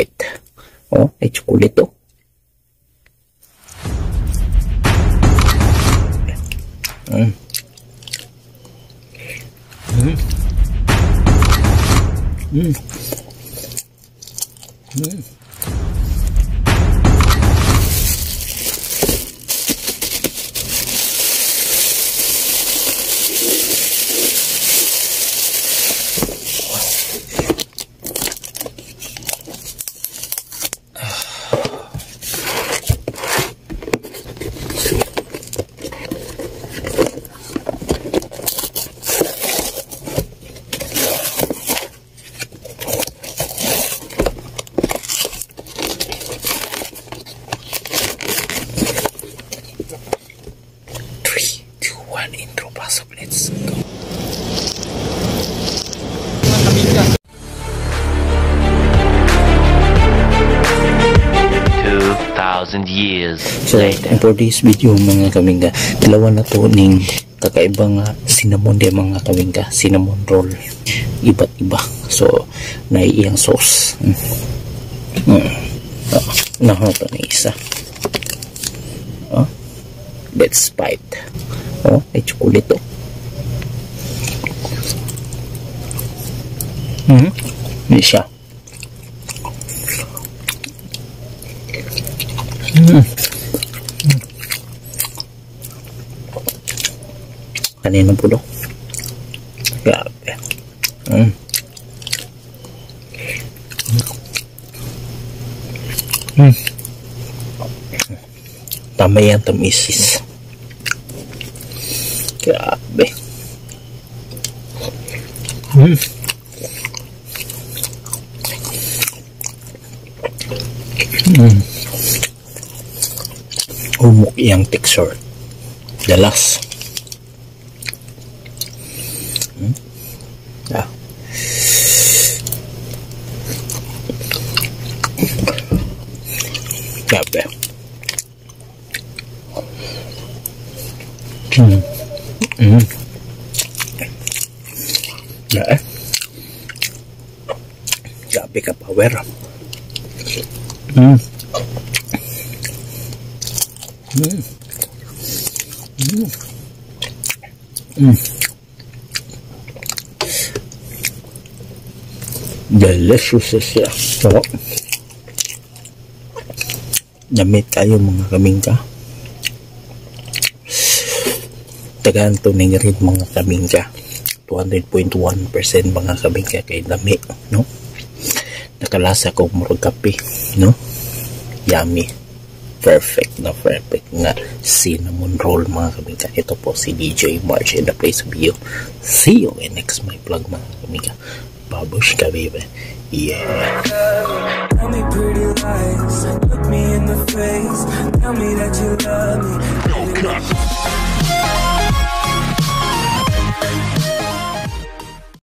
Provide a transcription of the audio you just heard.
bite. Oh, ay chocolate to. Mm. Mm. Mm. Mm. 3, 2, 1, intro, pasok, let's go. 2,000 years So, later. For this video mga kamingga, dalawa na to ning kakaibang cinnamon di mga kamingga, cinnamon roll, iba't iba. So, naiiyang sauce. Oh, naho to na isa. Oh, let's bite. Oh, ay chocolate to. Hindi siya. Kanina po do. Grabe. Tama yan, tamis. Grabe. Humok iyang texture. Dalas. Ah. Grabe. Yeah. Grabe ka power. Delicious siya. So, damit kayo mga kamingka. Tagaan to ning rin mga kamingka. 200.1% mga kamingka kay dami, no? Nakalasa ko murag kape, no? Yummy. Perfect na perfect nga cinnamon roll mga kamingka. Ito po si DJ March in the place of you. See you in next my vlog mga kamingka. Babushka baby. Yeah. Tell me pretty lies, look me in the face, tell me that you love me. No cut.